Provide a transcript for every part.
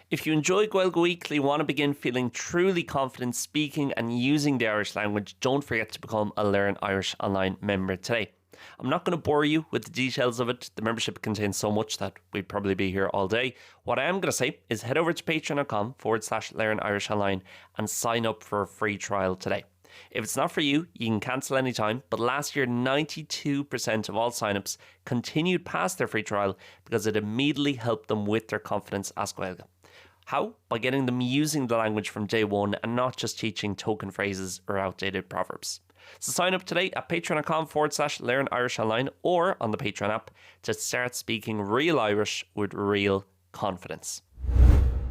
If you enjoy Gaeilge Weekly, want to begin feeling truly confident speaking and using the Irish language, don't forget to become a Learn Irish Online member today. I'm not going to bore you with the details of it. The membership contains so much that we'd probably be here all day. What I am going to say is head over to patreon.com forward slash learn Irish online and sign up for a free trial today. If it's not for you, you can cancel anytime, but last year 92% of all signups continued past their free trial because it immediately helped them with their confidence as Gaeilge. How? By getting them using the language from day one and not just teaching token phrases or outdated proverbs. So sign up today at patreon.com forward slash learn Irish online or on the Patreon app to start speaking real Irish with real confidence.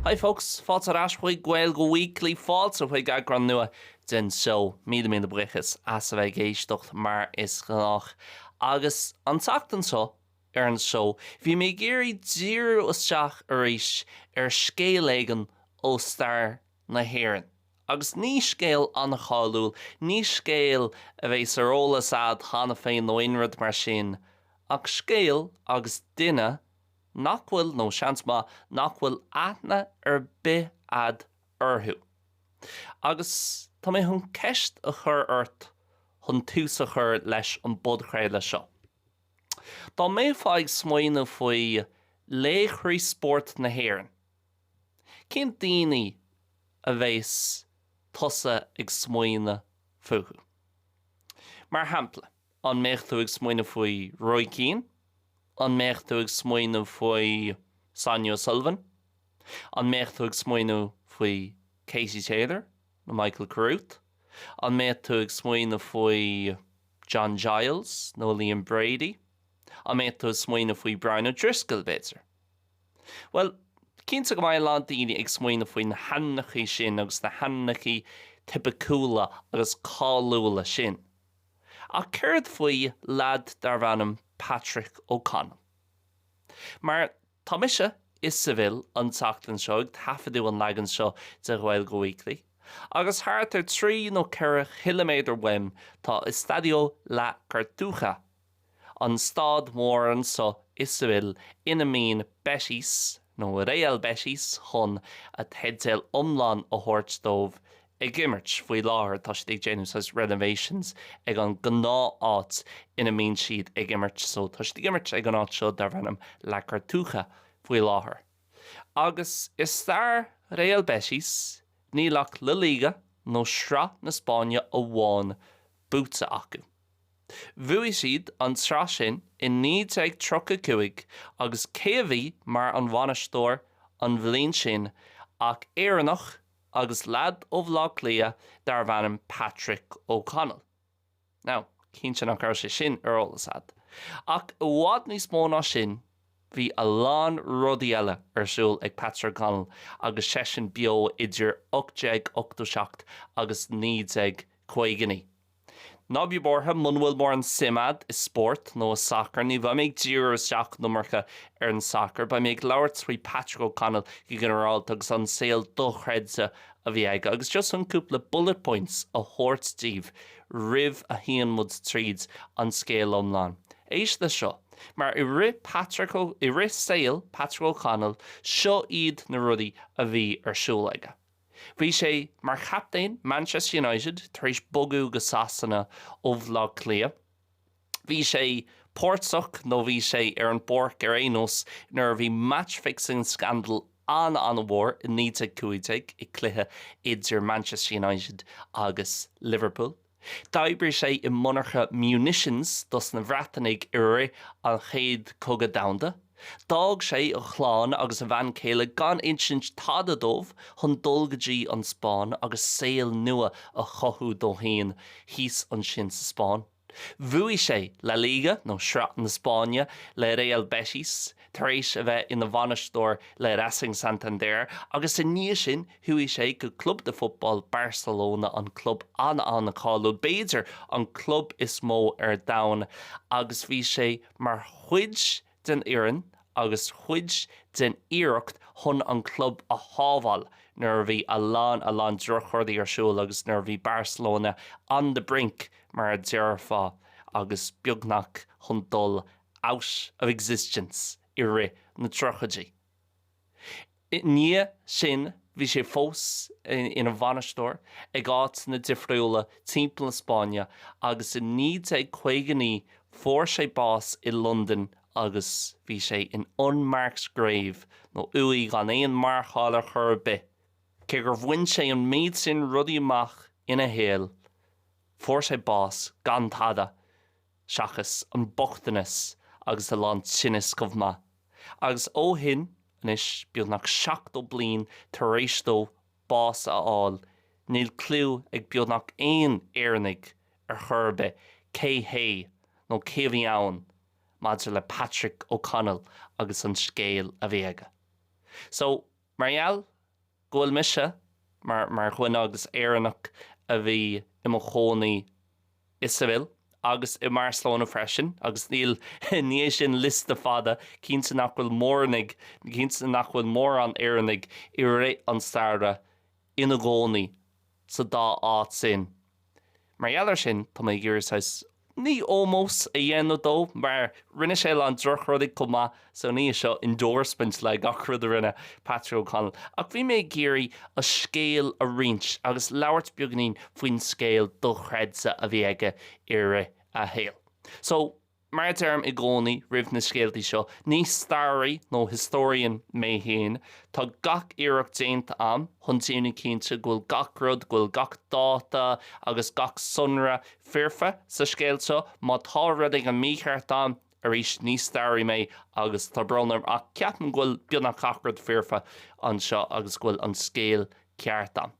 Hi folks, fáilte ar ais chuig Gaeilge Weekly, fáilte chuig eagrán nua den seó. Míle míle buíochas as a bheith ag éisteacht mar is gnách. Agus an tseachtain seo ar an seó, bhí mé ag iarraidh díriú isteach arís ar scéal éigin ó stair na hÉireann. Agus ní scéal an-cháiliúil, ní scéal a bheas ar eolas a'd cheana féin nó aon rud mar sin, ach scéal agus duine nach bhfuil, nó seans maith nach bhfuil aithne ar bith a'd orthu. Agus tá mé chun ceist a chur ort chun tús a chur leis an bpodchraoladh seo. Dá mbeifeá ag smaoineamh faoi laochraí spóirt na hÉireann, cén daoine a bheas tusa ag smaoineamh fúthu? Mar shampla, An mbeadh tú ag smaoineamh faoi Roy Keane? An mbeadh tú ag smaoineamh faoi Sonia O'Sullivan? An mbeadh tú ag smaoineamh faoi Katie Taylor nó Michael Carruth? An mbeadh tú ag smaoineamh faoi John Giles nó Liam Brady? An mbeadh tú ag smaoineamh faoi Brian O'Driscoll, b'fhéidir? Bhuel, cinnte go mbeidh a lán daoine ag smaoineamh faoi na hainmneacha sin agus na hainmneacha tipiciúla agus cáiliúla sin. Ach céard faoi leaid darbh ainm Patrick O'Connell? Mar tá mise i Seville an tseachtain seo ag taifeadadh an leagan seo de Ghaeilge Weekly, agus thart ar 3 nó 4 chiliméadar uaim tá Estadio La Cartuja, an staid mhór anso i Seville ina mbíonn Betis, nó Real Betis chun a teideal iomlán a thabhairt dóibh, ag imirt faoi láthair. Tá siad ag déanamh saghas renovations ag an gnáth-áit ina mbíonn siad ag imirt so tá siad ag imirt ag an áit seo darb ainm La Cartuja faoi láthair. Agus i stair Real Betis níl ach La Liga nó Sraith na Spáinne amháin buaite acu. Bhuaigh siad an tsraith sin i 1935 agus cé a bhí mar an bhainisteoir an bhliain sin ach Éireannach agus leaid ó Bhaile Átha Cliath darbh ainm Patrick O'Connell. Now, cinnte nach raibh sé sin ar eolas a'd. Ach i bhfad níos mó ná sin, bhí a lán rudaí eile ar siúl ag Patrick O'Connell agus seisean beo idir 1887 agus 1959. Ná bí buartha, muna bhfuil mórán suim a'd i spórt nó i sacar, ní bheidh mé ag díriú isteach an iomarca ar an sacar. Beidh mé ag labhairt faoi Patrick O'Connell go ginearálta agus an saol dochreidte a bhí aige. Agus just chun cúpla bullet points a thabhairt daoibh roimh a théann muid tríd an scéal iomlán. Éist leis seo, mar i rith Patrick i rith saol Patrick O'Connell, seo iad na rudaí a bhí ar siúl aige. Bhí sé mar chaptaen Manchester United tar éis bogadh go Sasana ó Bhaile Átha Cliath. Bhí sé páirteach, nó bhí sé ar an bpáirc ar aon nós, nuair a bhí match-fixing scandal an-an-mhór i 1915 i cluiche idir Manchester United agus Liverpool. D'oibrigh sé i monarcha munitions dos na Bhreatanaigh i rith an Chéad Cogadh Domhanda. D'fhág sé a chlann agus a bhean chéile gan insint tada dóibh chun dul go dtí an Spáinn agus saol nua a chothú dó fhéin thíos ansin sa Spáinn. Bhuaigh sé La Liga, nó Sraith na Spáinne, le Real Betis, tar éis a bheith ina bhainisteoir le Racing Santander, agus i ndiaidh sin chuaigh sé go Club de Futbol Barcelona, an club an-an-cháiliúil, b'fhéidir an club is mó ar domhan, agus bhí sé mar chuid den fhoireann agus chuid den iarracht chun an club a shábháil nuair a bhí a lán a lán drochrudaí ar siúl agus nuair a bhí Barcelona on the brink mar a déarfá agus beagnach chun dul out of existence i rith na dtríochaidí. I ndiaidh sin bhí sé fós ina bhainisteoir ag áiteanna difriúla timpeall na Spáinne agus i 1959 fuair sé bás i Londain agus bhí sé in unmarked grave nó uaigh gan aon marcáil ar chor ar bith. Cé gur bhain sé an méid sin rudaí amach ina shaol, fuair sé bás gan tada seachas an bochtanas agus a lán tinnis chomh maith. Agus ó shin, anois, beagnach 70 bliain tar éis dó bás a fháil, níl cliú ag beagnach aon Éireannaigh ar chor ar bith cé hé nó cé a bhí ann maidir le Patrick O'Connell agus an scéal a bhí aige. So, mar gheall go bhfuil mise, mar mar dhuine agus Éireannach a bhí i mo chónaí i Seville agus i mBarcelona freisin, agus níl, ní hé sin liosta fada, cinnte nach bhfuil móranaigh, cinnte nach bhfuil mórán Éireannaigh i rith an staire ina gcónaí sa dá áit sin. Mar gheall air sin, tá mé ag iarraidh saghas, ní ómós a dhéanamh dó, mar rinne sé a lán drochrudaí chomh maith, so ní hé seo endorsement le gach rud a rinne Patrick O'Connell, ach bhí mé ag iarraidh a scéal a roinnt agus labhairt beagáinín faoin scéal dochreidte a bhí aige i rith a shaoil. So, Mar a deirim i gcónaí roimh na scéaltaí seo, ní staraí nó historian mé féin. Tá gach iarracht déanta a'm chun déanamh cinnte go bhfuil gach rud, go bhfuil gach dáta agus gach sonra foirfe sa scéal seo. Má tá rud éigin mícheart a'm, arís, ní staraí mé agus tá brón orm ach ceapaim go bhfuil beagnach gach rud foirfe anseo agus go bhfuil an scéal ceart a'm.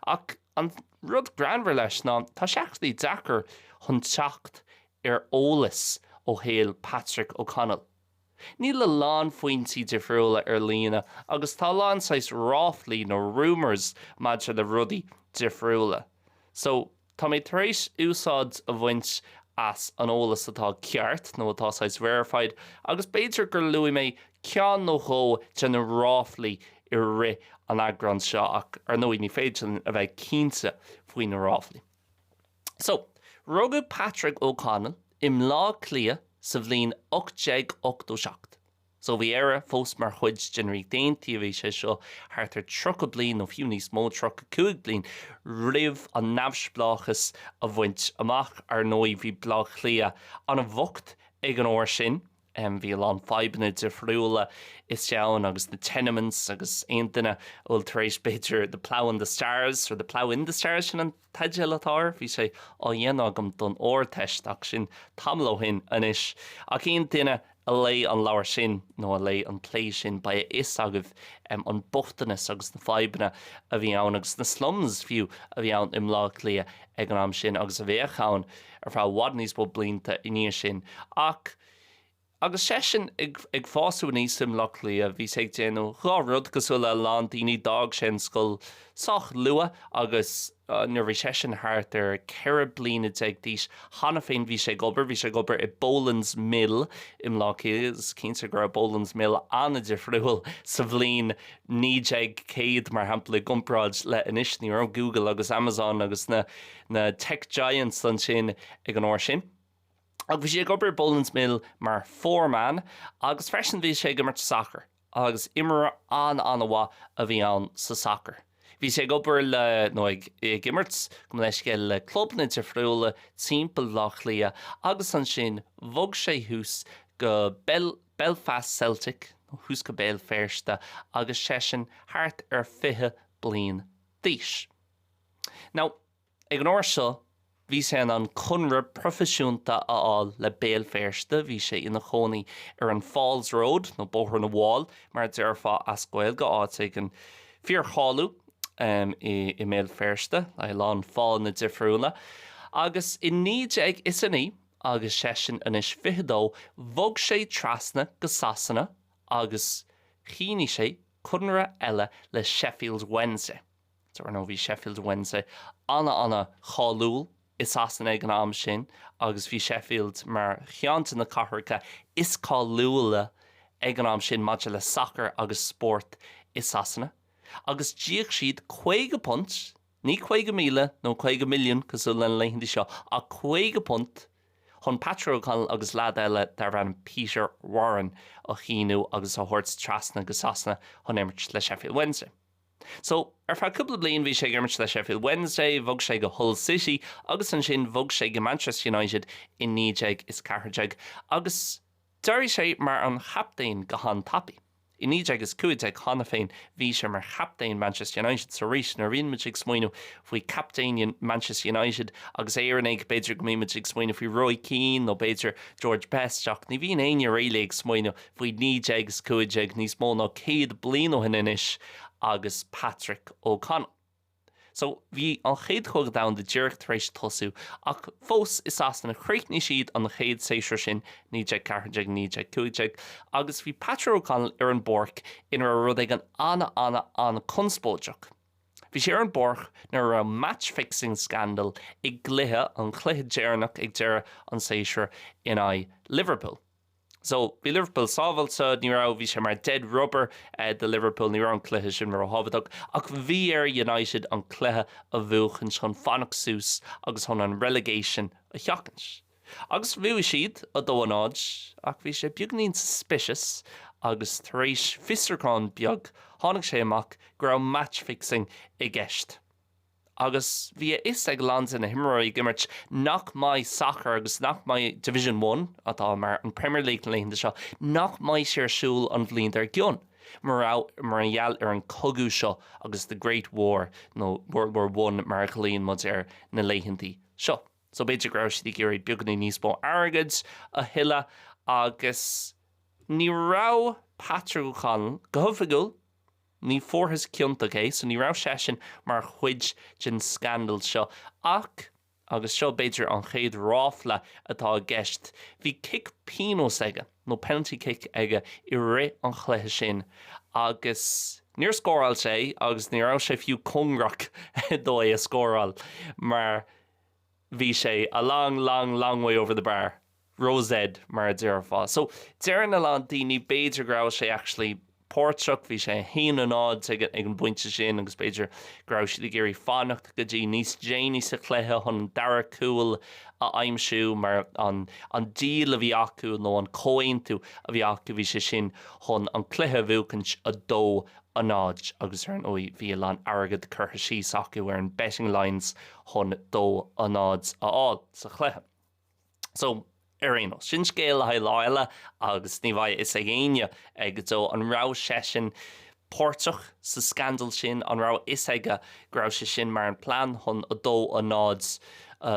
Ach an rud greannmhar leis ná tá sé actually deacair chun teacht ar eolas ó shaol Patrick O'Connell. Níl a lán foinsí difriúla ar líne agus tá a lán saghas ráflaí nó rumours maidir le rudaí difriúla. So, Tá mé tar éis úsáid a bhaint as an eolas atá ceart, nó atá saghas verified, agus b'fhéidir gur luaigh mé ceann nó dhó de na ráflaí i rith an eagráin seo, ach ar ndóigh ní féidir linn a bheith cinnte faoi na ráflaí. So, rugadh Patrick O'Connell i mBleá Cliath sa bhliain 1887. So bhí Éire fós mar chuid den Ríocht Aontaithe, bhí sé seo thart ar 30 bliain, nó fiú níos mó, 35 bliain, roimh an neamhspleáchas a bhaint amach. Ar ndóigh, bhí Bleá Cliath an-bhocht ag an uair sin, bhí a lán fadhbanna difriúla istigh ann agus na tenements agus aon duine a bhfuil tar éis, b'fhéidir, The Plough and the Stars, or The Plough in the Stars, sin an teideal atá air, bhí sé á dhéanamh agam don Ardteist ach sin tamall ó shin anois. Ach aon duine a léigh an leabhar sin, nó a léigh an plé sin, beidh a fhios agaibh an bochtanas agus na fadhbanna a bhí ann, agus na slums fiú, a bhí ann i mBleá Cliath ag an am sin, agus a bheadh ann ar feadh i bhfad níos mó blianta i ndiaidh sin. Ach agus seisean ag fás aníos i mBleá Cliath, bhí sé ag déanamh dhá rud, cosúil le a lán daoine, d'fhág sé an scoil sách luath agus nuair a bhí seisean thart ar 14 bliana d'aois cheana féin bhí sé ag obair, bhí sé ag obair i Boland's Mill i mBleá Cliath, is cinnte go raibh Boland's Mill an-difriúil sa bhliain 1900 mar shampla i gcomparáid le anois, ní raibh Google agus Amazon agus na na tech giants ansin ag an uair sin. Ach bhí sé ag obair i Boland's Mill mar foreman agus freisin bhí sé ag imirt sacair. agus imreoir an-an-mhaith a bhí ann sa sacar. Bhí sé ag obair le, nó ag imirt, gabh mo leithscéal, le clubanna difriúla timpeall Bhaile Átha Cliath agus ansin bhog sé thuas go Belfast Celtic, nó thuas go Béal Feirste agus seisean thart ar 20 bliain d'aois. Now. Ag an uair seo, bhí sé in ann conradh proifisiúnta a fháil le Béal Feirste, bhí sé ina chónaí ar an Falls Road, nó Bóthar na bhFál, mar a déarfá as Gaeilge, áit éigin fíorcháiliúil i mBéal Feirste, le a lán fálanna difriúla. Agus i 1909, agus seisean anois 22, bhog sé trasna go Sasana agus shínigh sé conradh eile le Sheffield Wednesday. So ar ndóigh bhí Sheffield Wednesday ana-ana-cháiliúil i Sasana ag an am sin agus bhí Sheffield mar cheann de na cathracha is cáiliúla ag an am sin maidir le sacar agus spórt i Sasana. Agus d'íoc siad £50, ní 50,000 nó 50 milliún cosúil lena laethanta seo, ach £50! chun Patrick O'Connell agus leaid eile darbh ainm Peter Warren a shíniú agus a thabhairt trasna go Sasana chun imirt le Sheffield Wednesday. So, ar feadh cúpla bliain bhí sé ag imirt le Sheffield Wednesday, bhog sé go Hull City agus ansin bhog sé go Manchester United i 1914 agus d'éirigh sé mar an chaptaen go han-tapaidh. I 1915 cheana féin bhí sé mar chaptaen Manchester United so arís nuair a bhíonn muid ag smaoineamh faoi captaen Manchester United agus Éireannaigh b'fhéidir go mbíonn muid ag smaoineamh faoi Roy Keane nó b'fhéidir George Best ach ní bhíonn éinne really ag smaoineamh faoi 1915 níos mó ná 100 bliain ó shin anois agus Patrick O'Connell. So, bhí an Chéad Chogadh Domhanda díreach tar éis tosú, ach fós i Sasana chríochnaigh siad an chéad séasúr sin, 1914, 1915, agus bhí Patrick O'Connell ar an bpáirc ina raibh rud éigin an-an-an-conspóideach. Bhí sé ar an bpáirc nuair a raibh match-fixing scandal i gcluiche, an cluiche deireanach ag deireadh an tséasúir in aghaidh Liverpool. So, bhí Liverpool sábháilte, ní raibh, bhí sé mar dead rubber do Liverpool, ní raibh an cluiche sin ró-thábhachtach, ach bhí ar United an cluiche a bhuachaint chun fanacht suas agus chun an relegation a sheachaint. Agus bhuaigh siad, 2, 0, ach bhí sé beagainín suspicious agus tar éis fiosrúchán beag, tháinig sé amach go raibh match fixing i gceist. Agus bhí a fhios ag a lán de na himreoirí ag imirt nach mbeidh sacar agus nach mbeidh Division One, atá mar an Premier League na laethanta seo, nach mbeidh sé ar siúl an bhliain dár gcionn mar raibh mar gheall ar an cogadh seo agus the Great War nó World War One mar a ghlaonn muid air na laethantaí seo. So b'fhéidir go raibh siad ag iarraidh beagáinín níos mó airgid a thuilleadh agus ní raibh Patrick O'Connell, go hoifigiúil, Ní fuarthas ciontach é, so ní raibh seisean mar chuid den scandal seo. Ach, agus seo b'fhéidir an chéad ráfla atá i gceist, bhí cic pionóis aige, nó penalty kick aige i rith an chluiche sin agus níor scóráil sé agus ní raibh sé fiú cóngarach dó é a scóráil mar bhí sé a long, long, long way over the bar. Ró-Z, mar a déarfá. So, deireann a lán daoine b'fhéidir go raibh sé actually páirteach, bhí sé 1-0 ag an bpointe sin agus b'fhéidir go raibh siad ag iarraidh fanacht go dtí níos déanaí sa chluiche chun an dara cúl a aimsiú mar an an deal a bhí acu nó an comhaontú a bhí acu bhí sé sin chun an cluiche a bhuachaint 2 0 agus ar ndóigh bhí a lán airgead curtha síos acu ar an betting lines chun 2 0 a fháil sa chluiche. So, ar aon nós, sin scéal le haghaidh lá eile agus ní bheidh a fhios ag éinne go deo an raibh seisean páirteach sa scandal sin, an raibh a fhios aige go raibh sé sin mar an plean chun 2 0 a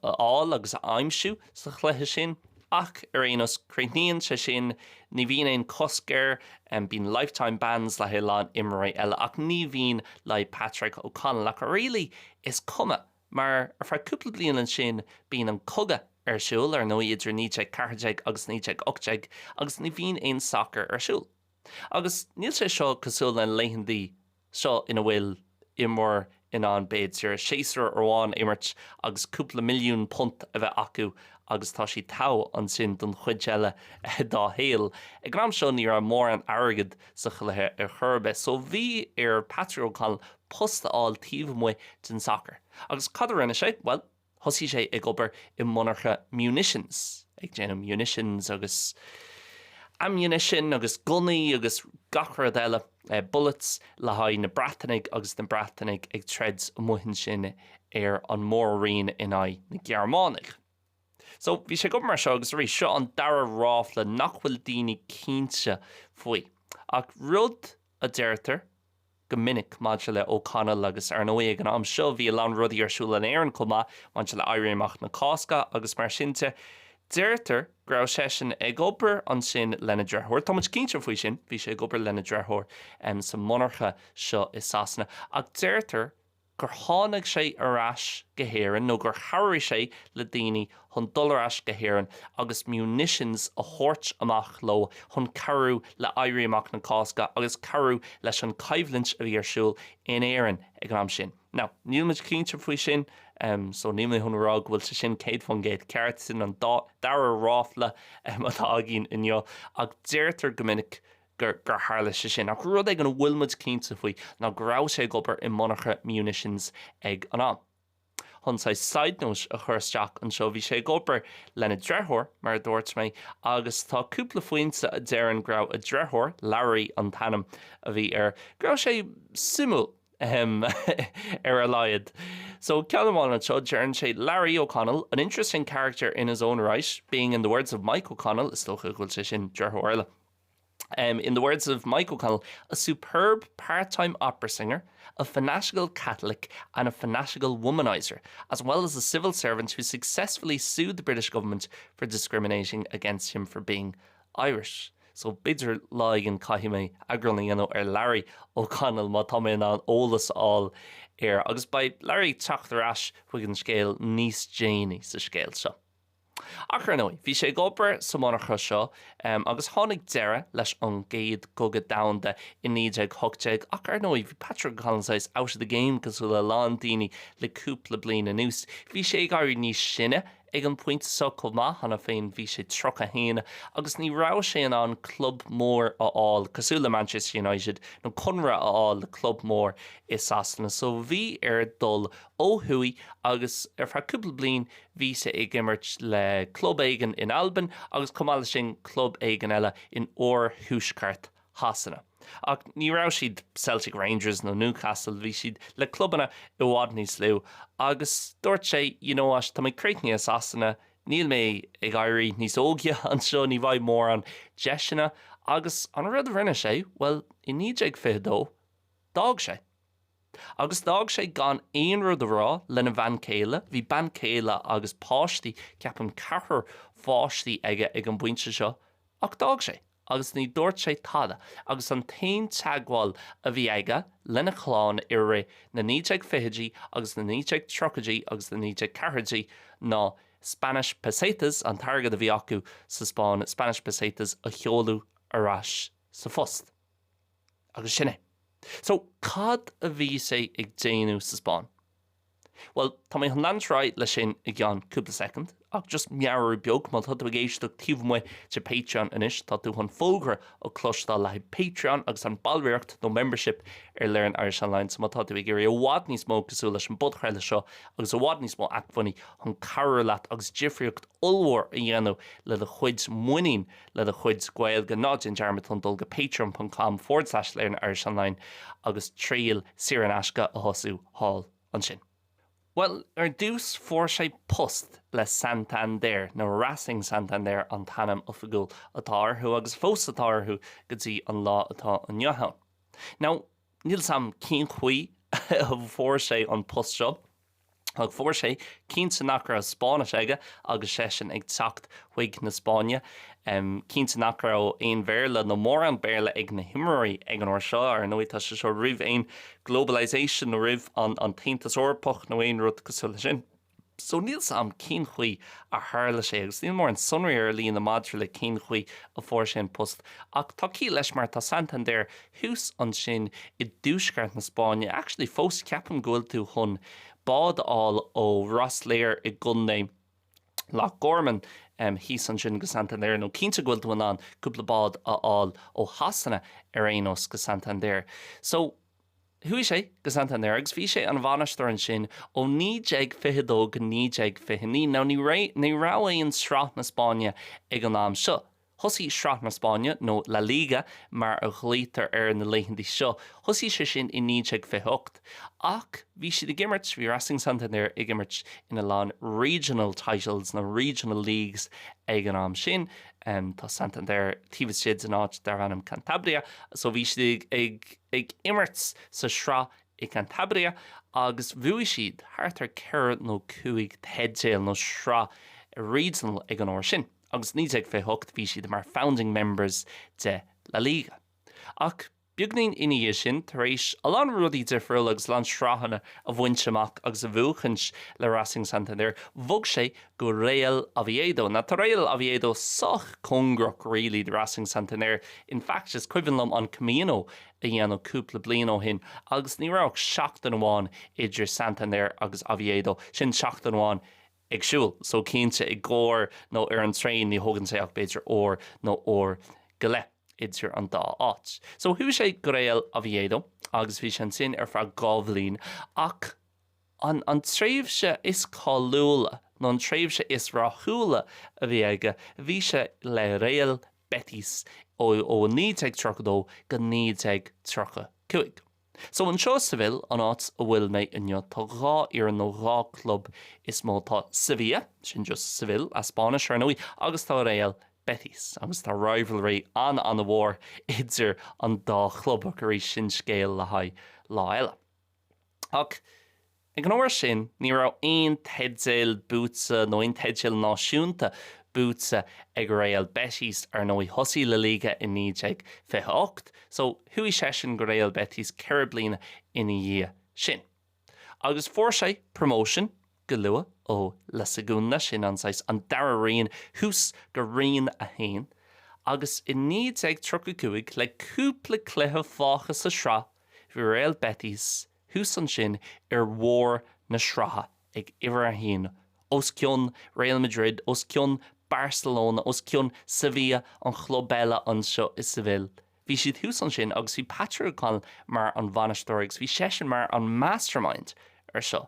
fháil agus a aimsiú sa chluiche sin. Ach, ar aon nós, críochnaíonn sé sin, ní bhíonn aon cosc air, bíonn lifetime bans le haghaidh a lán imreoirí eile ach ní bhíonn le haghaidh Patrick O'Connell. Ach really, is cuma. Mar ar feadh cúpla bliain ansin bíonn an cogadh ar siúl, ar ndóigh, idir 1914 agus 1918 agus ní bhíonn aon sacar ar siúl. Agus níl sé seo cosúil le na laethantaí seo ina bhfuil imreoir in ann b'fhéidir séasúr amháin a imirt agus cúpla milliún punt a bheith acu agus tá siad togha ansin don chuid eile dá shaol. Ag an am seo ní raibh mórán airgead sa chluiche ar chor ar bith so bhí ar Patrick O'Connell post a fháil taobh amuigh den sacar. Agus cad a rinne sé? Bhuel, thosaigh sé ag obair i monarcha munitions, ag déanamh munitions agus ammunition agus gunnaí agus gach rud eile, bullets, le haghaidh na Breatanaigh agus na Breatanaigh ag troid amuigh ansin ar an mór-roinn in aghaidh na Gearmánaigh. So, bhí sé ag obair mar seo agus arís, seo an dara ráfla nach bhfuil daoine cinnte faoi. Ach rud a deirtear go minic maidir le O'Connell agus ar ndóigh ag an am seo bhí a lán rudaí ar siúl in Éirinn chomh maith maidir le Éirí Amach na Cásca agus mar sin de, deirtear go raibh seisean ag obair ansin lena dheartháir, tá muid cinnte faoi sin, bhí sé ag obair lena dheartháir sa monarcha seo i Sasana ach deirtear gur tháinig sé ar ais go hÉirinn nó gur chabhraigh sé le daoine chun dul ar ais go hÉirinn agus munitions a thabhairt amach leo chun cabhrú le Éirí Amach na Cásca agus cabhrú leis an choimhlint a bhí ar siúl in Éirinn ag an am sin. Now, níl muid cinnte faoi sin, so níl mé chun a rá go bhfuil sé sin 100% ceart, sin an dara ráfla atá againn inniu, ach deirtear go minic gur tharla sé sin. Ach rud éigin a bhfuil muid cinnte faoi ná go raibh sé ag obair i monarcha munitions ag an am. chun saghas side note a chur isteach anseo, bhí sé ag obair lena dheartháir, mar a dúirt mé, agus tá cúpla foinse a deireann go raibh a dheartháir, Larry an t-ainm a bhí air, go raibh sé suimiúil, ahem, ar a laghad. So, ceann amháin anseo, deireann sé, Larry O'Connell, an interesting character in his own right, being in the words of Mike O'Connell, is dócha go bhfuil sé sin deartháir eile, Um, in the words of Mike O'Connell, a superb part-time opera singer, a fanatical Catholic and a fanatical womanizer, as well as a civil servant who successfully sued the British government for discriminating against him for being Irish. So b'fhéidir lá éigin caithfidh mé eagrán a dhéanamh ar Larry O'Connell má tá mé in ann eolas a fháil air. Agus beidh Larry ag teacht ar ais chuig an scéal níos déanaí sa scéal seo. Ach ar ndóigh, bhí sé ag obair sa mhonarcha seo agus tháinig deireadh leis an gCéad Chogadh Domhanda i 1918 ach ar ndóigh, bhí Patrick O'Connell saghas out of the game cosúil le a lán daoine le cúpla bliain anuas. Bhí sé ag éirí níos sine ag an bpointe seo chomh maith, cheana féin bhí sé 31 agus ní raibh sé in ann club mór a fháil cosúil le Manchester United nó conradh a fháil le club mór i Sasana so bhí air dul ó thuaidh agus ar feadh cúpla bliain Bhí sé ag imirt le club éigin in Albain agus chomh maith leis sin club éigin eile in oirthuaisceart Shasana. Ach ní raibh siad Celtic Rangers nó Newcastle, bhí siad le clubanna i bhfad níos lú agus dúirt sé you know what, tá mé críochnaithe i Sasana, níl mé ag éirí níos óige anseo, ní bheidh mórán deiseanna agus an rud a rinne sé, bhuel, i 1922, d'fhág sé. Agus d'fhág sé gan aon rud a rá lena bhean chéile, bhí bean chéile agus páistí, ceapaim ceathrar pháistí aige ag an bpointe seo, ach d'fhág sé agus ní dúirt sé tada agus an t-aon teagmháil a bhí aige lena chlann i rith na 1920idí agus na 1930idí agus na 1940idí ná Spanish pesetas, an t-airgead a bhí acu sa Spáinn, Spanish pesetas a sheoladh ar ais sa phost. Agus sin é. So, cad a bhí sé ag déanamh sa Spáinn? Bhuel, tá mé chun leanúint ar aghaidh leis sin i gceann cúpla soicind, ach just meabhrú beag, má tá tú ag éisteacht taobh amuigh de Patreon anois, tá tú chun fógra a chloisteáil le haghaidh Patreon agus an ballraíocht nó membership ar Learn Irish Online, so má tá tú ag iarraidh i bhfad níos mó cosúil leis an bpodchraoladh seo agus i bhfad níos mó acmhainní chun cabhrú leat agus difríocht ollmhór a dhéanamh le do chuid muinín le do chuid Gaeilge, ná déan dearmad chun dul go patreon ponc com forward slash learn Irish Online agus triail saor in aisce a thosú thall ansin. Bhuel, ar dtús fuair sé post le Santander, nó Racing Santander an t-ainm oifigiúil atá orthu agus fós atá orthu go dtí an lá atá inniu ann. Now, níl 'fhios a'm cén chaoi a bhfuair sé an post seo, Ach fuair sé, cinnte nach raibh Spáinnis aige agus seisean ag teacht chuig na Spáinne. Cinnte nach raibh aon Bhéarla nó mórán Béarla ag na himreoirí ag an uair seo. Ar ndóigh tá sé seo roimh aon globalization nó roimh an tAontas Eorpach nó aon rud cosúil leis sin. So níl 's a'm cén chaoi a tharla sé agus níl mórán sonraí ar líne maidir le cén chaoi a fuair sé an post ach tá ciall leis mar tá Santander thuas ansin i dtuaisceart na Spáinne. Actually fós ceapaim go bhfuil tú chun bád a fháil ó Rosslare i gContae Loch Gorman thíos ansin go Santander nó cinnte go bhfuil tú in ann cúpla bád a fháil ó Shasana ar aon nós go Santander. So chuaigh sé go Santander agus bhí sé ina bhainisteoir ansin ó 1922 go 1929. Now ní raibh aon sraith na Spáinne ag an am seo. Thosaigh Sraith na Spáinne, nó La Liga mar a ghlaoitear air na laethanta seo, thosaigh sé sin i 1928. Ach bhí siad ag imirt, bhí Racing Santander ag imirt ina lán regional titles nó regional leagues ag an am sin. Tá Santander taobh istigh den áit darb ainm Cantabria, so bhí siad ag ag imirt sa sraith i Cantabria agus bhuaigh siad thart ar ceithre nó cúig teideal nó sraith regional ag an uair sin. agus 1928 bhí siad mar founding members de La Liga. Ach beagnín ina dhiaidh sin, tar éis a lán rudaí difriúla agus a lán sraitheanna a bhaint amach agus a bhuachaint le Racing Santander, bhog sé go Real Oviedo. Now tá Real Oviedo sách cóngarach really do Racing Santander. In fact is cuimhin liom an Camino a dhéanamh cúpla bliain ó shin agus ní raibh ach seachtain amháin idir Santander agus Oviedo, sin seachtain amháin ag siúl, so cinnte i gcarr nó ar an traein ní thógann sé ach b'fhéidir uair nó uair go leith idir an dá áit. So chuaigh sé go Real Oviedo agus bhí sé ansin ar feadh dhá bhliain ach An an tréimhse is cáiliúla, nó an tréimhse is rathúla a bhí aige, bhí sé le Real Betis ó 1932 go 1935. So anseo i Seville, an áit a bhfuil mé inniu, tá dhá fhoireann nó dhá club is mó. Tá Sevilla, sin just Seville as Spáinnis ar ndóigh, agus tá Real Betis. Agus tá rivalry an-an-mhór idir an dá chlub, ach arís sin scéal le haghaidh lá eile. Ach ag an uair sin, ní raibh aon teideal buaite nó aon teideal náisiúnta buaite ag Real Betis, ar ndóigh. Thosaigh La Liga i 1928, so chuaigh seisean go Real Betis ceithre bliana ina dhiaidh sin. Agus fuair sé promotion go luath ó La Segunda, sin an saghas an dara roinn, thuas go Roinn 1. Agus i 1935, le cúpla cluiche fágtha sa sraith, Bhí Real Betis thuas ansin ar bharr na sraithe ag uimhir a haon, os cionn Real Madrid, os cionn Barcelona, os cionn Sevilla, an chlub eile anseo i Seville. Bhí siad thuas ansin agus bhí Patrick O'Connell mar an bhainisteoir agus bhí seisean mar an mastermind ar seo.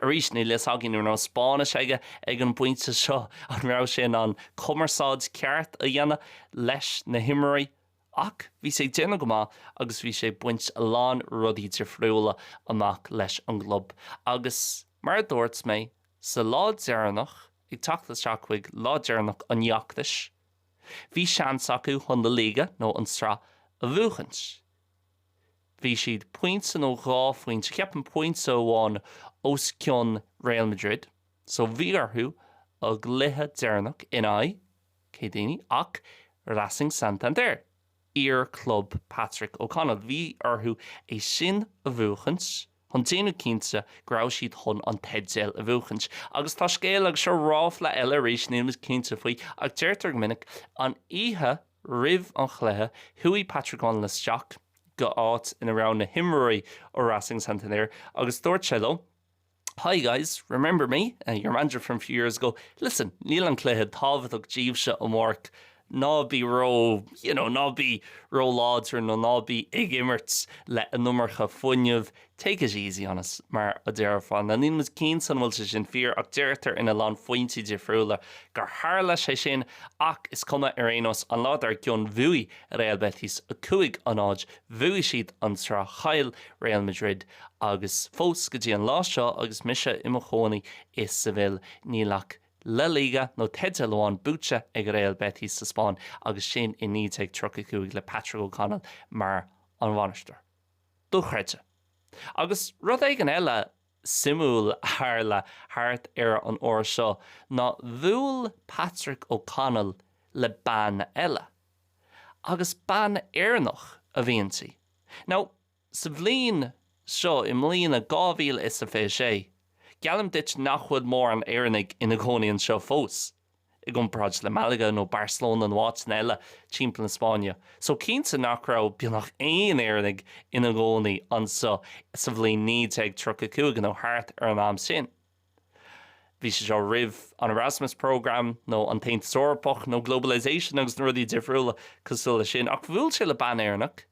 Arís, níl fhios againn an raibh Spáinnis aige ag an bpointe seo, an raibh sé in ann cumarsáid ceart a dhéanamh leis na himreoirí. Ach bhí sé ag déanamh go maith agus bhí sé ag baint a lán rudaí difriúla amach leis an gclub. Agus mar a dúirt mé, sa lá deireanach, ag teacht isteach chuig lá deireanach an fheachtais, bhí seans acu chun La Liga, nó an tsraith, a bhuachaint. Bhí siad pointe nó dhá phointe, ceapaim pointe amháin, os cionn Real Madrid, so bhí orthu a gcluiche deireanach in aghaidh cé daoine ach Racing Santander, iar-chlub Patrick O'Connell. Bhí orthu é sin a bhuachaint chun déanamh cinnte go raibh siad chun an teideal a bhuachaint. Agus tá scéal, agus seo ráfla eile arís, nílimid cinnte faoi, ach deirtear go minic, an oíche roimh an chluiche, chuaigh Patrick O'Connell isteach go áit ina raibh na himreoirí ó Racing Santander agus dúirt sé leo, Hi guys, remember me? Your manager from a few years ago. Listen, níl an cluiche tábhachtach daoibhse amárach, ná bí ró, you know, ná bí ró-láidir nó ná bí ag imirt le an iomarca fuinnimh, take it easy on us, mar a déarfá. Now níl muid cinnte an bhfuil sé sin fíor ach deirtear ina lán foinsí difriúla gur tharla sé sin ach is cuma ar aon nós, an lá dár gcionn bhuaigh Real Betis 5-0, bhuaigh siad an tsraith, chaill Real Madrid Agus fós go dtí an lá seo agus mise i mo chónaí i Seville níl ach La Liga nó teideal amháin buaite ag Real Betis sa Spáinn agus sin i 1935 le Patrick O'Connell mar an bhainisteoir. Dochreidte. Agus rud éigin eile suimiúil a tharla thart ar an uair seo ná bhuail Patrick O'Connell le bean eile. Agus bean Éireannach a bhí inti. Now, Sa bhliain seo, i mbliana 2026, geallaim duit nach bhfuil mórán Éireannaigh ina gcónaí anseo fós, i gcomparáid le Malaga nó Barcelona nó áiteanna eile timpeall na Spáinne. So cinnte nach raibh beagnach aon Éireannaigh ina gcónaí anseo sa bhliain 1935 nó thart ar an am sin. Bhí sé seo roimh an Erasmus Programme nó an tAontas Eorpach nó globalization agus na rudaí difriúla cosúil leis sin. Ach bhuail sé le bean Éireannach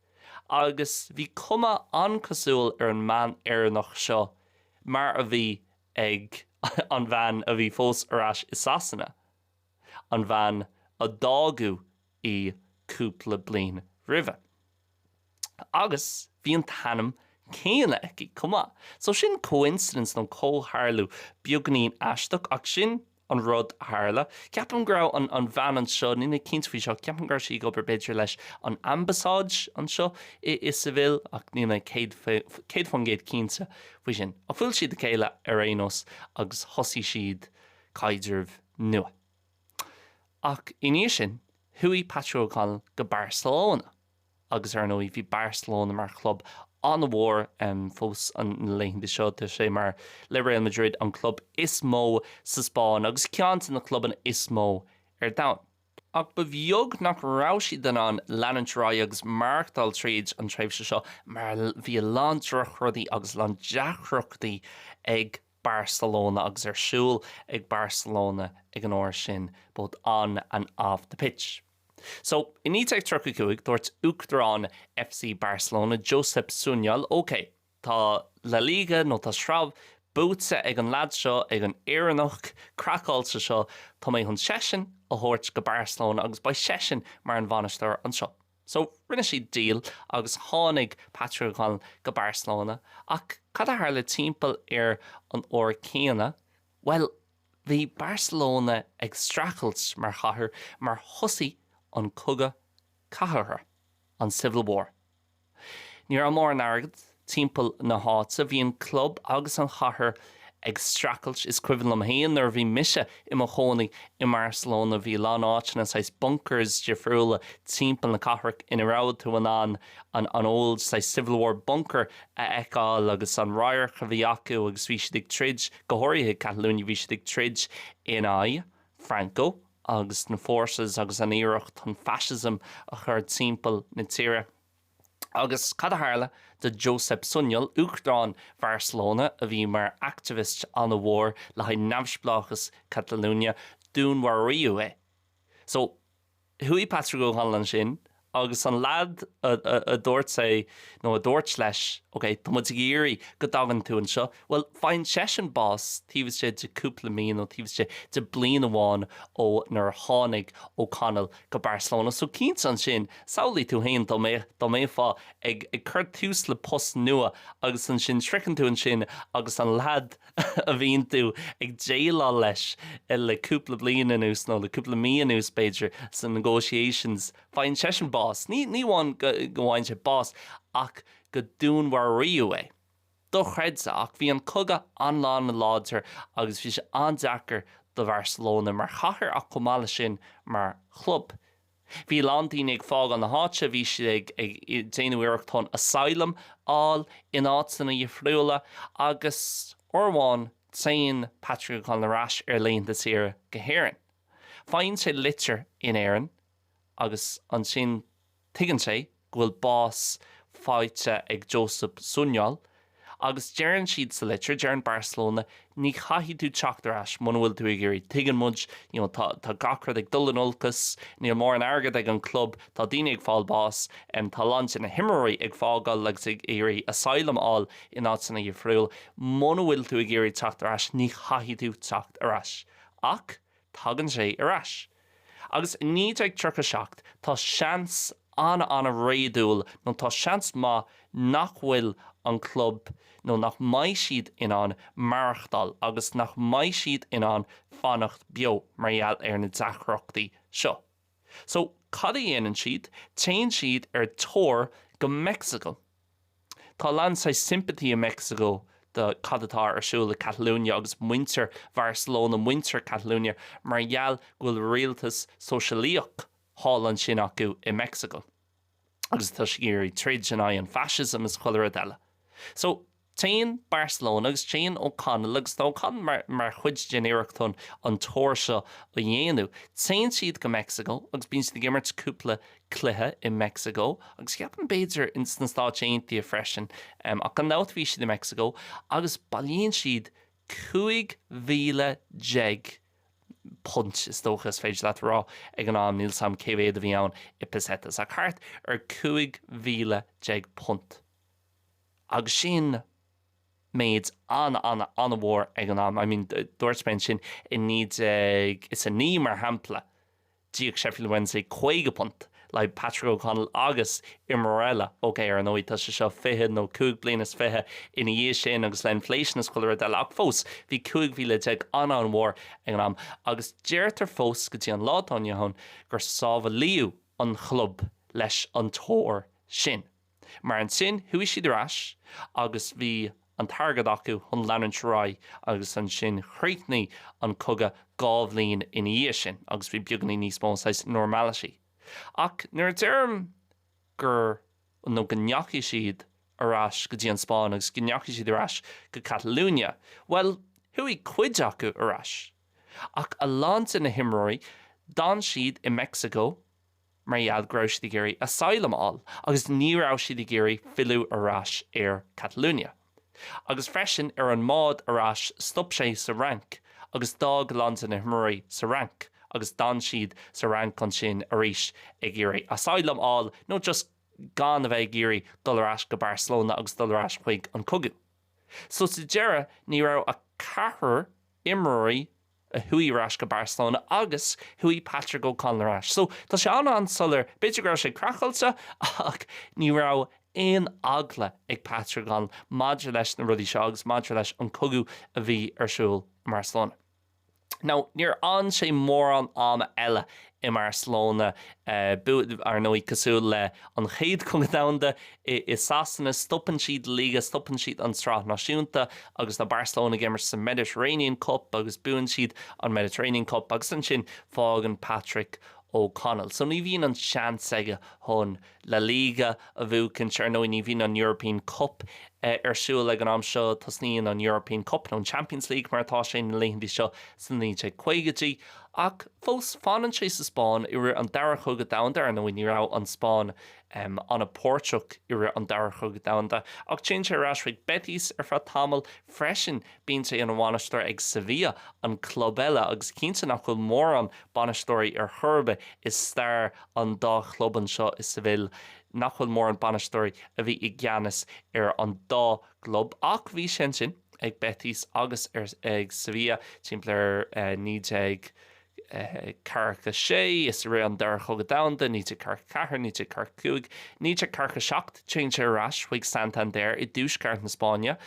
agus bhí cuma an-cosúil ar an mbean Éireannach seo mar a bhí ag an bhean a bhí fós ar ais i Sasana, an bhean a d'fhágadh í cúpla bliain roimhe. Agus bhí an t-ainm céanna aici chomh maith. So sin coincidence nó comhtharlú beagainín aisteach ach sin an rud a tharla. Ceapaim go raibh an an bhean anseo, níl mé cinnte faoi seo, ceapaim go raibh sí ag obair b'fhéidir leis an ambasáid anseo i i Seville ach níl mé 100% cinnte faoi sin. Ach bhuail siad a chéile ar aon nós agus thosaigh siad caidreamh nua. Ach i ndiaidh sin, chuaigh Patrick O'Connell go Barcelona. Agus ar ndóigh bhí Barcelona mar chlub an-mhór fós na laethanta seo. Tá sé mar, le Real Madrid, an club is mó sa Spáinn agus ceann de na clubanna is mó ar domhan. Ach ba bheag nach raibh siad in ann leanúint ar aghaidh agus maireachtáil tríd an tréimhse seo mar bhí a lán drochrudaí agus a lán deacrachtaí ag Barcelona agus ar siúl ag Barcelona ag an uair sin, both on and off the pitch. So, i 1935, dúirt Uachtarán FC Barcelona, Josep Sunyol, OK, tá La Liga nó tá sraith buaite ag an leaid seo, ag an Éireannach craiceáilte seo, tá mé chun seisean a thabhairt go Barcelona agus beidh seisean mar an bhainisteoir anseo. So, rinne siad deal agus tháinig Patrick O'Connell go Barcelona ach cad a tharla timpeall ar an uair céanna? Bhuel, bhí Barcelona ag streachailt mar chathair mar thosaigh an cogadh cathartha, an Civil War. Ní raibh mórán airgead timpeall na háite. Bhí an club agus an chathair ag streachailt. Is cuimhin liom féin nuair a bhí mise i mo chónaí i mBarcelona, bhí a lán áiteanna, saghas bunkers difriúla timpeall na cathrach ina raibh tú in ann an an old saghas Civil War bunker a fheiceáil agus an radharc a bhí acu agus bhí siad ag troid, go háirithe i Catalunya, bhí siad ag troid in aghaidh Franco agus na forces agus an iarracht chun fascism a chur timpeall na tíre. Agus cad a tharla do Josep Sunyol, Uachtarán Bharcelona a bhí mar activist an-mhór le haghaidh neamhspleáchas Catalunya, dúnmharaíodh é. So, Chuaigh Patrick O'Connell ansin agus an leaid a dúirt sé, nó a dúirt leis, ok, tá muid ag iarraidh go dtagann tú anseo, bhuel, faigheann seisean bás taobh istigh de cúpla mí nó taobh istigh de bliain amháin ó nuair a tháinig O'Connell go Barcelona. So cinnte ansin, samhlaigh tú féin dá mbeadh, dá mbeifeá ag cur tús le post nua agus ansin sroicheann tú ansin agus an leaid, a bhíonn tú ag déileáil leis le cúpla bliain anuas, nó le cúpla mí anuas b'fhéidir, sna negotiations, faigheann seisean bás. Ní ní amháin go bhfaigheann sé bás ach go dúnmharaíodh é. Dochreidte, ach bhí an cogadh an-an-láidir agus bhí sé an-deacair do Bharcelona mar chathair ach chomh maith leis sin mar chlub. Bhí a lán daoine ag fágáil na háite, bhí siad ag déanamh iarracht chun asylum a fháil in áiteanna dhifriúla agus uair amháin téann Patrick O'Connell ar ais ar laethanta saoire go hÉirinn. Faigheann sé litir in Éirinn agus ansin Tuigeann sé go bhfuil bás faighte ag Josep Sunyol agus deireann siad sa litir, deireann Barcelona, ní chaithfidh tú teacht ar ais muna bhfuil tú ag iarraidh. Tuigeann muid, you know, tá, tá gach rud ag dul in olcas, níl mórán airgead ag an club, tá daoine ag fáil bás, tá a lán de na himreoirí ag fágáil agus ag iarraidh asylum a fháil in áiteanna dhifriúla. Muna bhfuil tú ag iarraidh teacht ar ais, ní chaithfidh tú teacht ar ais. Ach tagann sé ar ais. Agus i 1937 tá seans an-an-réadúil nó tá seans maith nach bhfuil an club nó nach mbeidh siad in ann maireachtáil agus nach mbeidh siad in ann fanacht beo mar gheall ar na deacrachtaí seo. So, cad a dhéanann siad? Téann siad ar tour go Meicsiceo. Tá a lán saghas sympathy i Meicsiceo do cad atá ar siúl i Catalunya agus muintir Bharcelona, muintir Catalunya mar gheall go bhfuil rialtas sóisialaíoch thall ansin acu i Meicsiceo agus tá siad ag iarraidh troid in aghaidh an fascism is chuile rud eile. So, Téann Barcelona agus téann O'Connell, agus tá O'Connell mar mar chuid den iarracht chun an tour seo a dhéanamh, téann siad go Meicsiceo agus bíonn siad ag imirt cúpla cluiche i Meicsiceo agus ceapaim b'fhéidir sna Stáit Aontaithe freisin ach gan dabht bhí siad i Meicsiceo agus bailíonn siad 15,000 punt is dócha is féidir leat a rá ag an am, níl 'fhios a'm cé mhéad a bhí ann i pesetas ach thart ar 15,000 punt. Agus sin méid an-an-an-mhór ag an am. I mean, dúirt mé ansin i 1909 mar shampla, d'íoc Sheffield Wednesday £50 le haghaidh Patrick O'Connell agus imreoir eile. Ok, ar ndóigh tá sé seo 20 nó 25 bliana ina dhiaidh sin agus le inflation is chuile rud eile ach fós bhí 15,000 an-an-mhór ag an am agus deirtear fós go dtí an lá atá inniu ann gur sábháladh an chlub leis an tour sin. Mar ansin chuaigh siad ar ais agus bhí an t-airgead acu chun leanúint ar aghaidh agus ansin chríochnaigh an cogadh 2 bhliain ina dhiaidh sin agus bhí beagáinín níos mó saghas normality. Ach nuair a deirim gur, nó go ndeachaigh siad ar ais go dtí an Spáinn agus go ndeachaigh siad ar ais go Catalunya, bhuel, chuaigh cuid acu ar ais. Ach a lán de na himreoirí, d'fhan siad i Meicsiceo mar gheall go raibh siad ag iarraidh asylum a fháil agus ní raibh siad ag iarraidh filleadh ar ais ar Catalunya. Agus freisin ar an mbád ar ais stop sé sa Fhrainc agus d'fhág a lán de na himreoirí sa Fhrainc agus d'fhan siad sa Fhrainc ansin arís ag iarraidh asylum a fháil nó just gan a bheith ag iarraidh dul ar ais go Barcelona agus dul ar ais chuig an cogadh. So sa deireadh ní raibh ach ceathrar imreoirí a chuaigh ar ais go Barcelona agus chuaigh Patrick O'Connell ar ais. So tá sé an-an-soiléir, b'fhéidir go raibh sé craiceáilte ach ní raibh aon eagla ag Patrick O'Connell maidir leis na rudaí seo agus maidir leis an cogadh a bhí ar siúl i mBarcelona. Now, níor fhan sé mórán ama eile i mBarcelona, ar ndóigh, cosúil le an Chéad Chogadh Domhanda i Sasana, stopann siad Liga, stopann siad an tSraith Náisiúnta agus tá Barcelona ag imirt sa Mediterranean Cup agus buann siad an Mediterranean Cup agus ansin fágann Patrick O'Connell. So ní bhíonn an seans aige chun La Liga a bhuachaint. Ar ndóigh, ní bhíonn an European Cup ar siúl ag an am seo, tosnaíonn an European Cup, nó an Champions League mar atá sé na laethanta seo, sna 1950idí. Ach fós, fanann sé sa Spáinn i rith an Dara Chogadh Domhanda, ar ndóigh, ní raibh an Spáinn an-pháirteach i rith an Dara Chogadh Domhanda, ach téann sé ar ais chuig Betis ar feadh tamaill freisin. Bíonn sé ina bhainisteoir ag Sevilla, an club eile, agus cinnte nach bhfuil mórán bainisteoirí ar chor ar bith i stair an dá chlub anseo i Seville, nach bhfuil mórán bainisteoirí a bhí i gceannas ar an dá gclub. Ach bhí sé ansin ag Betis agus ag Sevilla timpeall ar 19 46 is i rith an Dara Chogadh Domhanda, 1944, 1945, 1947, téann sé ar ais chuig Santander i dtuaisceart na Spáinne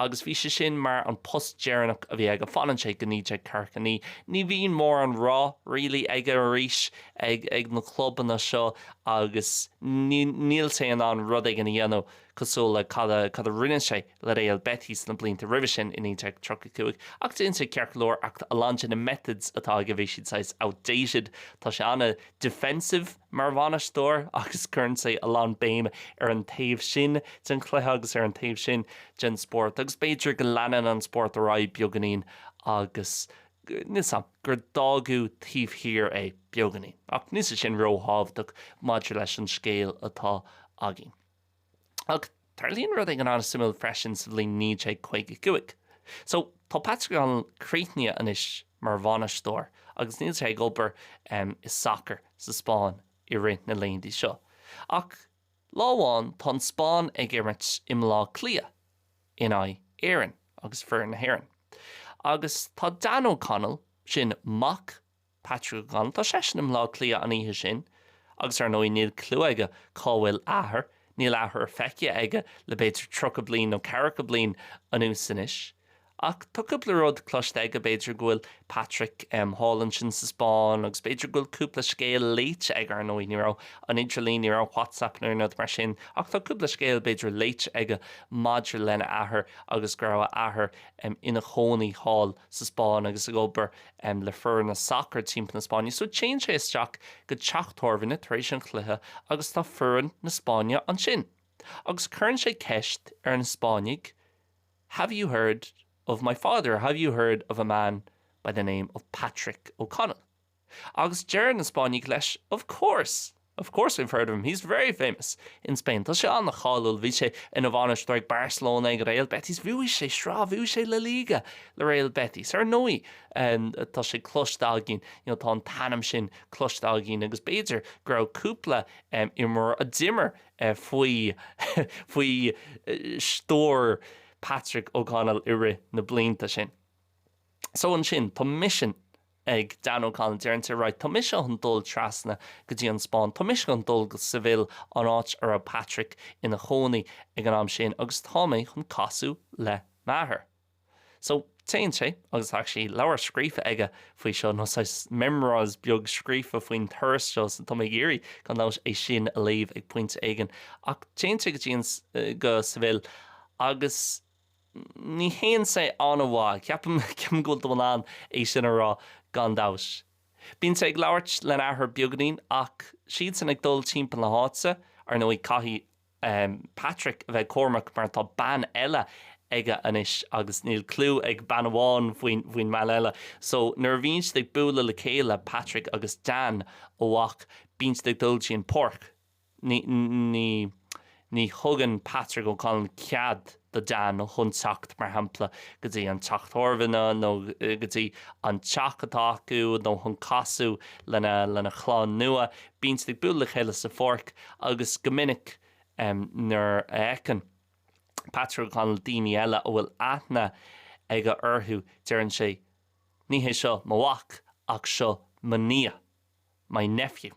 agus bhí sé sin mar an post deireanach a bhí aige, fanann sé go 1949. Ní bhíonn mórán rath really aige arís ag ag na clubanna seo agus níl sé in ann rud éigin a dhéanamh cosúil le cad a cad a rinne sé le Real Betis na blianta roimhe sin i 1935, ach déanann sé ceart go leor ach a lán de na methods atá aige bhí siad saghas outdated. Tá sé an-defensive mar bhainisteoir agus cuireann sé a lán béim ar an taobh sin den chluiche agus ar an taobh sin den spórt agus b'fhéidir go leanann an spórt ar aghaidh beagáinín agus níl 'fhios a'm gur d'fhágadh taobh thiar é beagáinín. Ach níl sé sin róthábhachtach maidir leis an scéal atá againn. Ach tarlaíonn rud éigin an-suimiúil freisin sa bhliain 1955. So, tá Patrick O'Connell críochnaithe anois mar bhainisteoir agus níl sé ag obair i sacar sa Spáinn i rith na laethanta seo. Ach lá amháin tá an Spáinn ag imirt i mBleá Cliath in aghaidh Éireann agus foireann na hÉireann. Agus tá Dan O'Connell, sin mac Patrick O'Connell. Tá seisean i mBleá Cliath an oíche sin agus ar ndóigh níl clue aige cá bhfuil a athair, níl a athair feicthe aige le b'fhéidir 30 bliain nó ceathracha bliain anuas anois. Ach tá cúpla rud cloiste aige, b'fhéidir go bhfuil Patrick thall ansin sa Spáinn agus b'fhéidir go bhfuil cúpla scéal léite aige, ar ndóigh ní raibh an idirlíon, ní raibh WhatsApp nó aon rud mar sin ach tá cúpla scéal b'fhéidir léite aige maidir lena athair agus go raibh a athair ina chónaí thall sa Spáinn agus ag obair le foirne sacair timpeall na Spáinne. So téann sé isteach go teach tábhairne tar éis an chluiche agus tá foireann na Spáinne ansin. Agus cuireann sé ceist ar na Spáinnigh, Have you heard of my father? Have you heard of a man by the name of Patrick O'Connell? Agus deir na Spáinnigh leis, Of course! Of course we've heard of him, he's very famous in Spain. Tá sé an-cháiliúil, bhí sé ina bhainisteoir ag Barcelona, ag Real Betis, bhuaigh sé sraith, bhuaigh sé La Liga le Real Betis. Ar ndóigh, tá sé cloiste againn, you know, tá an t-ainm sin cloiste againn agus b'fhéidir go raibh cúpla imreoir a d'imir faoi faoi stiúir Patrick O'Connell i rith na blianta sin. So ansin, tá misean ag Dan O'Connell, deireann sé, right, tá mise chun dul trasna go dtí an Spáinn, tá mise chun dul go Seville, an áit a raibh Patrick ina chónaí ag an am sin, agus tá mé chun casadh le m'athair. So, téann sé, agus tá actually leabhar scríofa aige faoi seo, nó saghas memoirs beag scríofa faoin turas seo, so tá mé ag iarraidh, gan dabht, é sin a léamh ag pointe éigin. Ach téann sé go dtí an, go Seville, agus Ní théann sé an-mhaith. Ceapaim, ceapaim go bhfuil tú in ann é sin a rá gan dabht. Bíonn sé ag labhairt lena athair beagáinín ach siadsan ag dul timpeall na háite, ar ndóigh caithfidh Patrick a bheith cúramach mar tá bean eile aige anois agus níl clue ag bean amháin faoin, faoin mbean eile. So nuair a bhíonn siad ag bualadh le chéile, Patrick agus Dan, a mhac, bíonn siad ag dul dtí an páirc. Ní, ní thugann Patrick O'Connell cead do Dan chun teacht, mar shampla, go dtí an teach tábhairne nó go dtí an teach atá acu nó chun casadh lena, lena chlann nua. Bíonn siad ag bualadh le chéile sa pháirc agus go minic nuair a fheiceann. Patrick O'Connell daoine eile a bhfuil aithne aige orthu, deireann sé, Ní hé seo mo mhac ach seo mo nia, my nephew.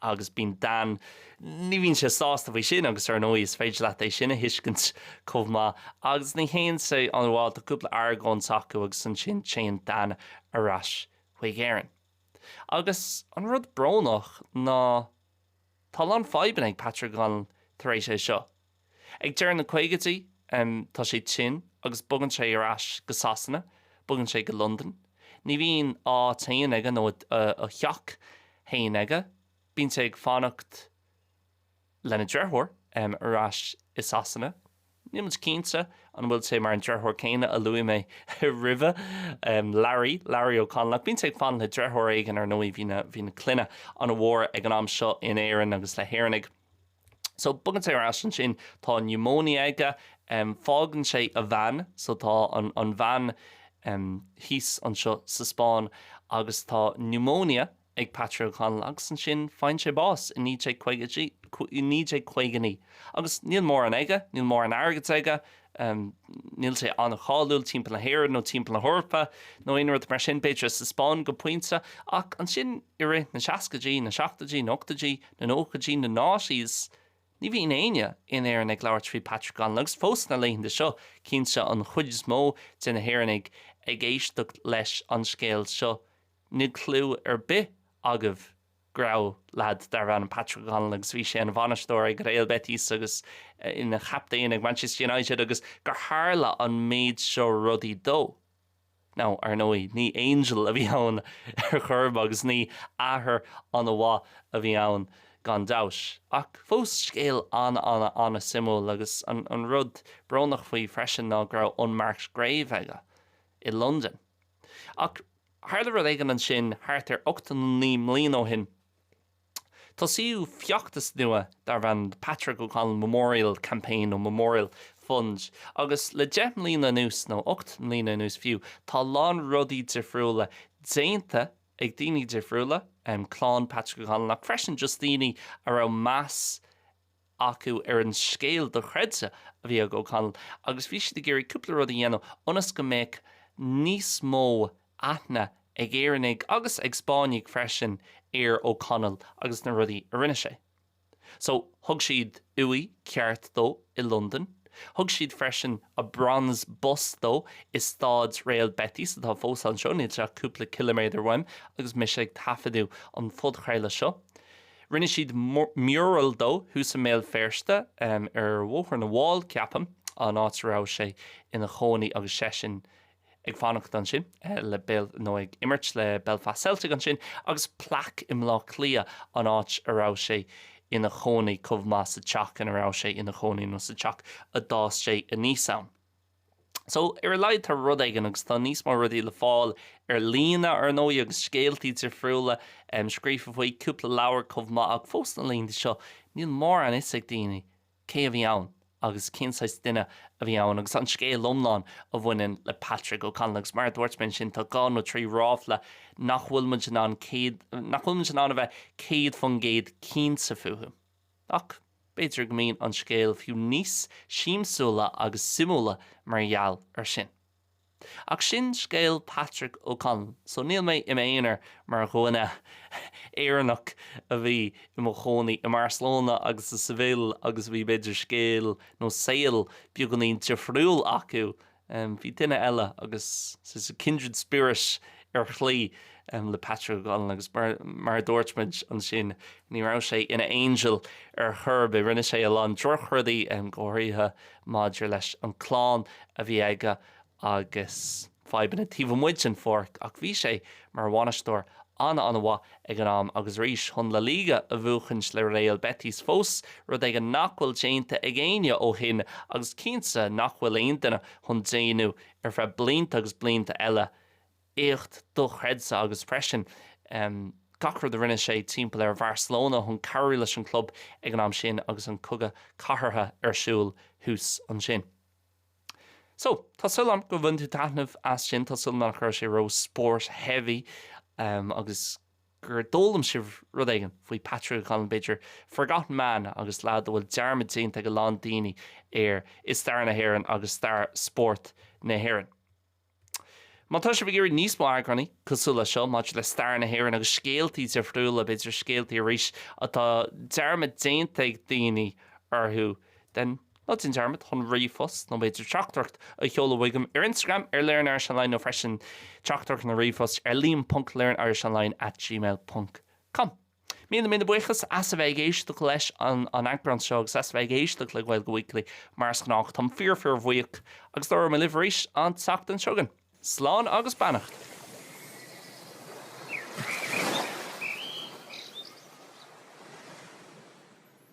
Agus bíonn Dan, ní bhíonn sé sásta faoi sin agus ar ndóigh is féidir leat é sin a thuiscint chomh maith. Agus ní théann sé an-mhaith, tá cúpla argóint acu agus ansin téann Dan ar ais chuig Éirinn. Agus an rud brónach ná tá a lán fadhbanna ag Patrick O'Connell tar éis é seo. Ag deireadh na caogaidí tá sé tinn agus bogann sé ar ais go Sasana, bogann sé go Londain. Ní bhíonn áit fhéin aige nó a theach fhéin aige, bíonn sé ag fanacht lena dheartháir ar ais i Sasana. Níl muid cinnte an bhfuil sé mar an deartháir céanna a luaigh mé roimhe, Larry, Larry O'Connell, ach bíonn sé ag fanacht le deartháir éigin ar ndóigh, bhí na, bhí na clainne an-mhór ag an am seo in Éirinn agus le hÉireannaigh. So bogann sé ar ais ansin, tá pneumonia aige, fágann sé a bhean, so tá an bhean thíos anseo sa Spáinn agus tá pneumonia ag Patrick O'Connell agus ansin faigheann sé bás i 1959 agus níl mórán aige, níl mórán airgid aige, níl sé an-cháiliúil timpeall na hÉireann nó timpeall na hEorpa nó aon rud mar sin, b'fhéidir sa Spáinn go pointe ach ansin i rith na seascaidí, na seachtóidí, na hochtóidí, na nóchaidí, na noughties, ní bhíonn éinne in Éirinn ag labhairt faoi Patrick O'Connell agus fós sna laethanta seo, cinnte an chuid is mó de na hÉireannaigh ag éisteacht leis an scéal seo, níl clue ar bith agaibh go raibh leaid darbh ainm Patrick O'Connell agus bhí sé ina bhainisteoir ag Real Betis agus ina chaptaen ag Manchester United agus gur tharla an méid seo rudaí dó. Now, ar ndóigh, ní angel a bhí ann ar chor ar bith agus ní athair an-mhaith a bhí ann gan dabht. Ach fós, scéal an-an-an-suimiúil agus an rud brónach faoi freisin ná go raibh unmarked grave aige i Londain. Ach tharla rud éigin ansin thart ar 8 nó 9 mbliana ó shin. Tosaíodh feachtas nua darbh ainm The Patrick O'Connell Memorial Campaign nó Memorial Fund agus le 10 mbliana anuas, nó 8 mbliana anuas fiú, tá a lán rudaí difriúla déanta ag daoine difriúla, clann Patrick O'Connell ach freisin just daoine a raibh meas acu ar an scéal dochreidte a bhí ag O'Connell agus bhí siad ag iarraidh cúpla rud a dhéanamh ionas go mbeadh níos mó aithne ag Éireannaigh agus ag Spáinnigh freisin ar O'Connell agus na rudaí a rinne sé. So, thug siad uaigh ceart dó i Londain. Thug siad freisin a bronze bust dó i staid Real Betis atá fós anseo, níl sé ach cúpla ciliméadar uaim agus mise ag taifeadadh an phodchraoladh seo. Rinne siad mural dó thuas i mBéal Feirste, ar Bhóthar na bhFál, ceapaim, an áit a raibh sé ina chónaí agus seisean ag fanacht ansin le Béal, nó ag imirt le Belfast Celtic ansin, agus plaic i mBleá Cliath, an áit a raibh sé ina chónaí chomh maith sa teach ina raibh sé ina chónaí nó sa teach a d'fhás sé aníos ann. So, ar a laghad tá rud éigin agus tá níos mó rudaí le fáil ar líne ar ndóigh agus scéaltaí difriúla scríofa faoi, cúpla leabhar chomh maith ach fós na laethanta seo níl mórán fhios ag daoine cé a bhí ann agus cén saghas duine a bhí ann agus an scéal iomlán a bhaineann le Patrick O'Connell agus mar a dúirt mé ansin tá dhá nó trí ráfla nach bhfuil muid in ann céad, nach bhfuil muid in ann a bheith 100% cinnte fúthu. Ach b'fhéidir go mbíonn an scéal fiú níos siamsúla agus suimiúla mar gheall ar sin. Ach sin scéal Patrick O'Connell, so níl mé i m'aonar mar dhuine Éireannach a bhí i mo chónaí i mBarcelona agus i Seville agus a bhí b'fhéidir scéal nó saol beagáinín difriúil acu Bhí duine eile agus saghas kindred spirit ar shlí le Patrick O'Connell agus mar a dúirt muid ansin ní raibh sé ina angel ar chor ar bith. Rinne sé a lán drochrudaí, go háirithe maidir leis an clann a bhí aige agus fadhbanna taobh amuigh den pháirc ach bhí sé mar bhainisteoir an-an-mhaith ag an am agus arís chun La Liga a bhuachaint le Real Betis fós, rud éigin nach bhfuil déanta ag éinne ó shin agus cinnte nach bhfuil aon duine chun déanamh ar feadh blianta agus blianta eile. Éacht dochreidte agus freisin gach rud a rinne sé timpeall ar Bharcelona chun cabhrú leis an club ag an am sin agus an cogadh cathartha ar siúl thuas ansin. So, tá súil agam gur bhain tú taitneamh as sin, tá súil agam nach raibh sé ró sport heavy agus. gur d'fhoghlaim sibh rud éigin faoi Patrick O'Connell, b'fhéidir forgotten man agus leaid a bhfuil dearmad déanta ag a lán daoine air i stair na hÉireann agus stair spórt na hÉireann. Má tá sibh ag iarraidh níos mó eagránaí cosúil le seo maidir le stair na hÉireann agus scéaltaí difriúla, b'fhéidir scéaltaí arís atá dearmad déanta ag daoine orthu, then ná déan dearmad chun ríomhphost nó b'fhéidir teachtaireacht a sheoladh chuigam ar Instagram ar Learn Irish Online nó freisin teachtaireacht nó ríomhphost ar liam.learnirishonline at gmail ponc com. Míle míle buíochas as a bheith ag éisteacht leis an an eagrán seo agus as a bheith ag éisteacht le Gaeilge Weekly mar is gnách. Táim fíor fíor bhuíoch agus labhróidh mé libh arís an tseachtain seo chugainn. Slán agus beannacht!